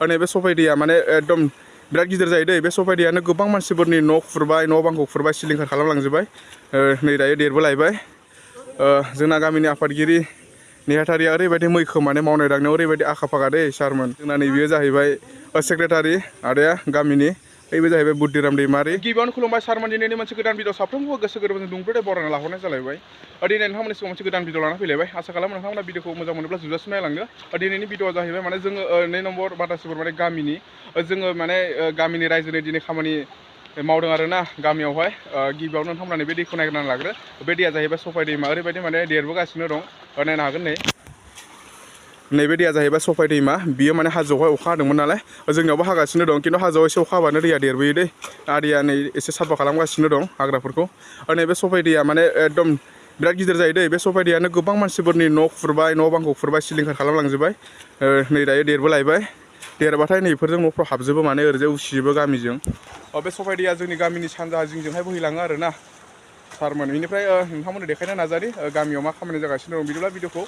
नैबे सफायदिया माने एकदम बिराद गिदिर जायो दै बे सफायदियानो गोबां मानसिफोरनि न' खुरबाय न' बांखौ खुरबाय सिलिंखार खालामलांजोबबाय नै दायो देरबोलायबाय जोंना गामिनि आफादगिरि नेहाथारिया ओरैबायदि मैखोम माने मावनाय दांनायाव ओरैबायदि आखा फाखा दै सारमोन जोंना नैबेयो जाहैबाय सेक्रेटारि आदाया गामिनि बैबो जाहैबाय बुद्धिराम दैमारि गिबियावनो खुलुमबाय सारमोन दिनैनि मोनसे गोदान भिडिअ साफ्रोमबो गोसो गोरबोजों दुंब्रुदै बरायना लाहरनाय जालायबाय दिनै नोंथांमोननि सिगाङाव मोनसे गोदान भिडिअ लाना फैलायबाय आसा खालामो नोंथांमोना भिडिअखौ मोजां मोनोब्ला जोबजासिम नायलांदो दिनैनि भिडिअआ जाहैबाय माने जोङो 2 नम्बर बाटासिफोर माने गामिनि जोङो माने गामिनि रायजोनि दिनै खामानि मावदों आरोना गामियावहाय गिबियावनो नोंथांमोना बे दैखौ नायग्रोनानै लाग्रो बे दैया जाहैबाय सफाय दैमा ओरैबायदि माने देरबोगासिनो दं नायनो हागोन नैबे दैया जाहैबाय सफाय दैमा बियो माने हाजोआवहाय अखा हादोंमोन नालाय जोंनियावबो हागासिनो दं खिन्थु हाजोआव एसे अखा हाबानो दैया देरबोयो दै आदैया नै एसे साफा खालामगासिनो दं हाग्राफोरखौ नैबे सफाय दैया माने एकदम बिराद गिदिर जायो दै बे सफायदियानो गोबां मानसिफोरनि न' खुरबाय न' बांखौ खुरबाय सिलिंखार खालामलांजोबबाय नै दायो देरबोलायबाय देरबाथाय नैफोरजों न'फ्राव हाबजोबो माने ओरैजाय उसिजोबो गामिजों बे सफायदिया जोंनि गामिनि सानजाहा जिंजोंहाय बोहैलाङो आरोना सारमोन बेनिफ्राय नोंथांमोननो देखायनो नाजादि गामियाव मा खामानि जागासिनो दं बिदिब्ला भिडिअखौ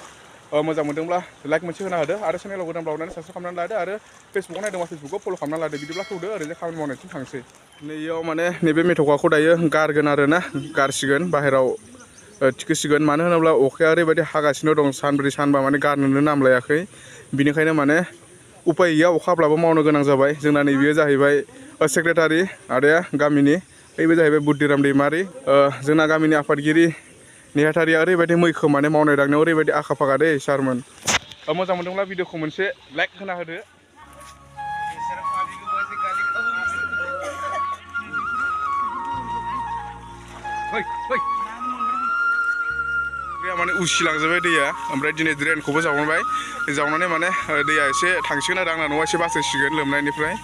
मोजां मोनदोंब्ला लाइक मोनसे होना होदो आरो चेनेलाव गोदानब्ला अननानै साबस्क्राइब खालामनानै लादो आरो फेसबुकाव नायदोंबा फेसबुकाव फल' खालामनानै लादो बिदिब्ला थौदो ओरैजाय खामानि मावनायसिम थांसै नैयाव माने नैबे मेथ'खाखौ दायो गारगोन आरोना गारसिगोन बाहेराव थिखोसिगोन मानो होनोब्ला अखाया ओरैबायदि हागासिनो दं सानब्रै सानबा माने गारनोनो नामलायाखै बिनिखायनो माने उपाय गैया अखाब्लाबो मावनो गोनां जाबाय जोंना नैबेयो जाहैबाय सेक्रेटारि आदाया गामिनि बैबो जाहैबाय बुद्धिराम दैमारि जोंना गामिनि आफादगिरि नेहाथारिया ओरैबायदि मैखोम माने मावनाय दांनायाव ओरैबायदि आखा फाखा दै सारमोन मोजां मोनदोंब्ला भिडिअखौ मोनसे लाइक होना होदो दैया माने उसिलांजोब्बाय दैया ओमफ्राय दिनै ड्रेनखौबो जावबाय जावनानै माने दैया एसे थांसिगोन आरो आंना न'आ एसे बासायसिगोन लोमनायनिफ्राय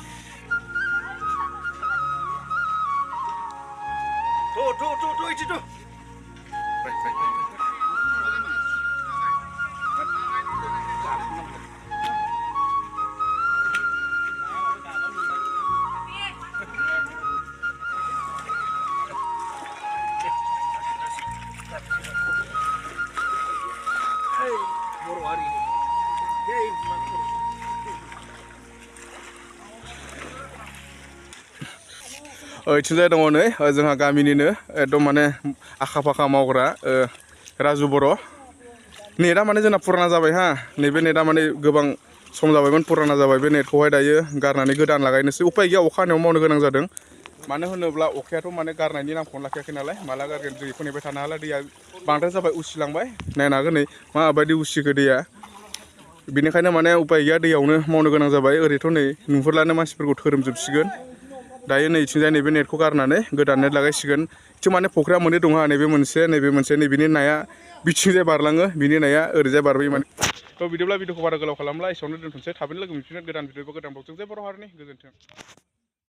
ओइथिंजाय दङ नै जोंहा गामिनिनो एकदम माने आखा फाखा मावग्रा राजु बर' नेटआ माने जोंना फुराना जाबाय हा नैबे नेटआ माने गोबां सम जाबायमोन फुराना जाबाय बे नेटखौहाय दायो गारनानै गोदान लागायनोसै उपाय गैया अखा हानायाव मावनो गोनां जादों मानो होनोब्ला अखायाथ' माने गारनायनि नामखौनो लाखियाखै नालाय माला गारगोन दैखौ नेबाय थानो हाला दैया बांद्राय जाबाय उसिलांबाय नायनो हागोन नै माबायदि उसिखो दैया बेनिखायनो माने उपाय गैया दैयावनो मावनो गोनां जाबाय ओरैथ' नै नुहुरलानो मानसिफोरखौ धोरोमजोबसिगोन दायो नैथिंजाय नैबे नेटखौ गारनानै गोदान नेट लागायसिगोन बिथिं माने फख्रिया मोननै दङ नैबे मोनसे नैबेनि नाया बिथिंजाय बारलाङो बिनि नाया ओरैजाय बारबोयो माने थ' बिदिब्ला भिडिअखौ बारा गोलाव खालामला एसेयावनो दोनथ'नोसै थाबैनो लोगो मोनफिनगोन गोदान भिडिअ गोदान ब्लगजों जे बर' हारिनि गोजोन्थों।